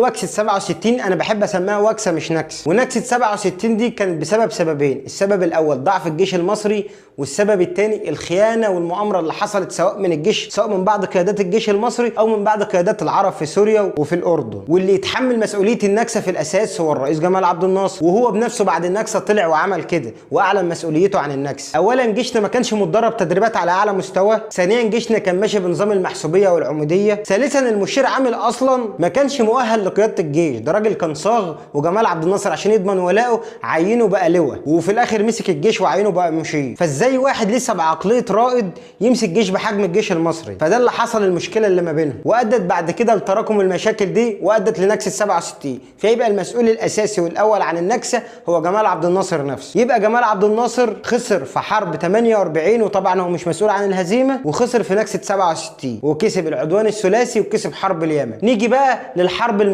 وكسه 67 انا بحب اسميها وكسه مش نكسه. ونكسه 67 دي كانت بسبب سببين: السبب الاول ضعف الجيش المصري، والسبب الثاني الخيانة والمؤامره اللي حصلت سواء من الجيش، سواء من بعض قيادات الجيش المصري او من بعض قيادات العرب في سوريا وفي الاردن. واللي يتحمل مسؤولية النكسه في الاساس هو الرئيس جمال عبد الناصر، وهو بنفسه بعد النكسه طلع وعمل كده واعلن مسؤوليته عن النكسه. اولا جيشنا ما كانش متدرب تدريبات على اعلى مستوى، ثانيا جيشنا كان ماشي بنظام المحسوبيه والعموديه، ثالثا المشير عامل اصلا ما كانش مؤهل لقيادة الجيش، ده راجل كان صاغ، وجمال عبد الناصر عشان يضمن ولائه عينه بقى لواء، وفي الاخر مسك الجيش وعينه بقى مشير. فازاي واحد لسه بعقلية رائد يمسك جيش بحجم الجيش المصري؟ فده اللي حصل، المشكلة اللي ما بينهم، وادت بعد كده لتراكم المشاكل دي وادت لنكسه 67. فيبقى المسؤول الاساسي والاول عن النكسه هو جمال عبد الناصر نفسه. يبقى جمال عبد الناصر خسر في حرب 48، وطبعا هو مش مسؤول عن الهزيمة، وخسر في نكسه 67، وكسب العدوان الثلاثي وكسب حرب اليمن. نيجي بقى للحرب المنسيه.